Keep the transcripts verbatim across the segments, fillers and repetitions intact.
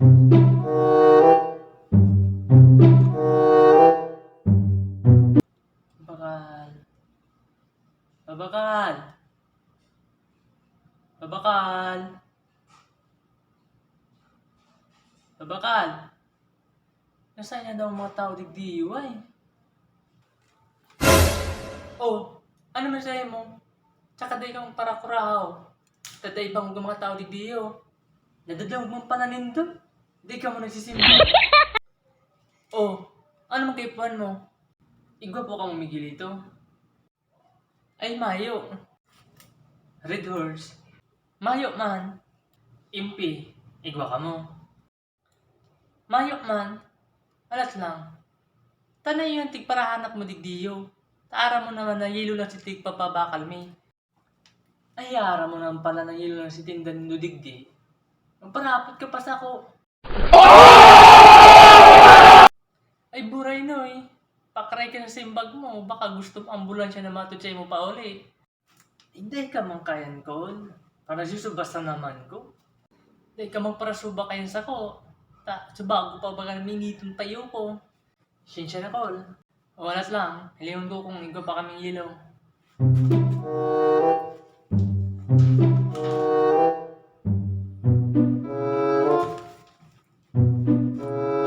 Babakal. Babakal. Babakal. Babakal. Nasaan na daw ang mga tao digdi, ay? Oh, ano man sa'yo mo? Tsaka dai kang parakurahaw. Tataibang mga tao digdi, oh. Nadadangog man pala nindo. Di ka mo nagsisimba. Oh, ano man kaipuhan mo? Igwa po ka mamigilito. Ay, mayo. Red Horse. Mayo man. Impi. Igwa ka mo. Mayo man. Alat lang. Tanay yung tigparahanap mo digdiyo. Taara mo naman na yelo lang si tigpapabakal mi. Ay, ara mo naman pala na yelo lang si tinda nindo digdi. Magparapot ka pa sako. Ay, buray no eh. Pakray ka sa simbag mo. Baka gusto mo ambulansya na matod sa imo pauli. Inday ka man kayan, Kol. Para susubasta naman ko. Dai ka magparasuba kayan sako. Ta, subago pa baga miniton payo ko. Sensya na, Kol. Walat lang. Hilingon ko kung igwa pa kaming yelo.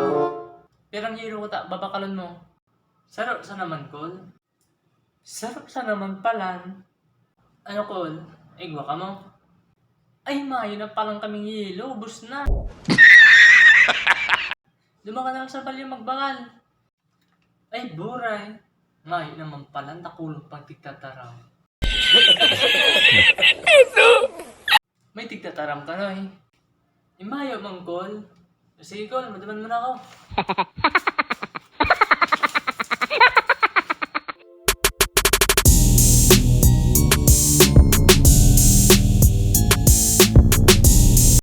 Oh, pirang yelo ko ta, babakalon mo? Saro sa naman, Kol. Sarap sa naman palan. Ano, Kol? Igwa ka mo? Ay, mayo na palan kaming yelo. Ubos na. Duma ka na lang sa balyo magbakal. Ay, buray. Mayo naman palan, takulog pag tigtataram. May tigtataram ka, Noy? Imayo man, Kol. Sige, Kol, maduman mo na ako.